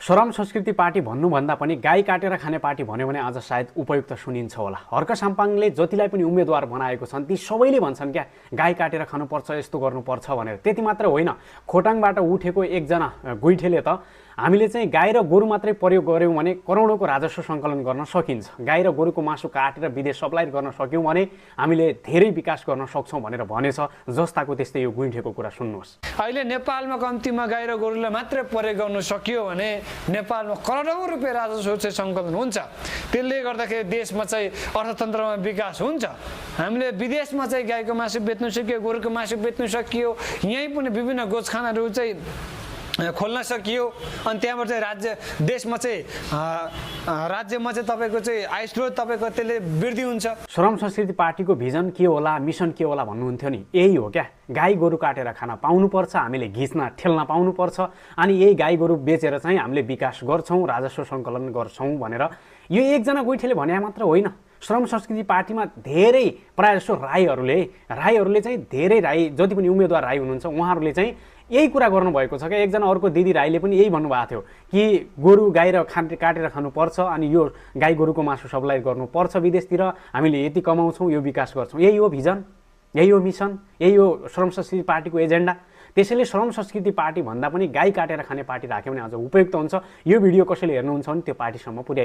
श्रम संस्कृति पार्टी भन्नुभन्दा पनि गाई काटेर खाने पार्टी भन्यो भने आज सायद उपयुक्त सुनिन्छ होला। हर्क साम्पाङले जतिलाई पनि उम्मेदवार बनाएको छन् ती सबैले भन्छन् क्या गाई काटेर खानुपर्छ, यस्तो गर्नुपर्छ भनेर। त्यति मात्र होइन, खोटाङबाट उठेको एकजना गुइठेले त हामीले चाहिँ गाई र गोरु मात्रै प्रयोग गर्यौँ भने करोडौँको राजस्व सङ्कलन गर्न सकिन्छ, गाई र गोरुको मासु काटेर विदेश सप्लाई गर्न सक्यौँ भने हामीले धेरै विकास गर्न सक्छौँ भनेर भनेछ। जस्ताको त्यस्तै यो गुइठेको कुरा सुन्नुहोस्। अहिले नेपालमा कम्तीमा गाई र गोरुलाई मात्रै प्रयोग गर्न सकियो भने नेपालमा करोडौँ रुपियाँ राजस्व चाहिँ सङ्कलन हुन्छ। त्यसले गर्दाखेरि देशमा चाहिँ अर्थतन्त्रमा विकास हुन्छ। हामीले विदेशमा चाहिँ गाईको मासु बेच्नु सकियो, गोरुको मासु बेच्नु सकियो, यहीँ पनि विभिन्न गोठखानाहरू चाहिँ खोल्न सकियो। अनि त्यहाँबाट चाहिँ देशमा चाहिँ राज्यमा चाहिँ तपाईँको चाहिँ आय स्रोत तपाईँको त्यसले वृद्धि हुन्छ। श्रम संस्कृति पार्टीको भिजन के होला, मिसन के होला भन्नुहुन्थ्यो नि, यही हो क्या। गाई गोरु काटेर खान पाउनुपर्छ, हामीले घिच्न ठेल्न पाउनुपर्छ, अनि यही गाई गोरु बेचेर चाहिँ हामीले विकास गर्छौँ, राजस्व सङ्कलन गर्छौँ भनेर। यो एकजना गोइठेले भने मात्र होइन, श्रम संस्कृति पार्टीमा धेरै प्रायः जसो राईहरूले चाहिँ धेरै राई जति पनि उम्मेदवार राई हुनुहुन्छ उहाँहरूले चाहिँ यही कुरा गर्नुभएको छ क्या। एकजना अर्को दिदी राईले पनि यही भन्नुभएको थियो कि गोरु गाई र काटेर खानुपर्छ, अनि यो गाई गोरुको मासु सप्लाई गर्नुपर्छ विदेशतिर, हामीले यति कमाउँछौँ, यो विकास गर्छौँ। यही हो भिजन, यही हो मिसन, यही हो श्रम संस्कृति पार्टीको एजेन्डा। त्यसैले श्रम संस्कृति पार्टी भन्दा पनि गाई काटेर खाने पार्टी राख्यो भने अझ उपयुक्त हुन्छ। यो भिडियो कसैले हेर्नुहुन्छ भने त्यो पार्टीसम्म पुर्याइ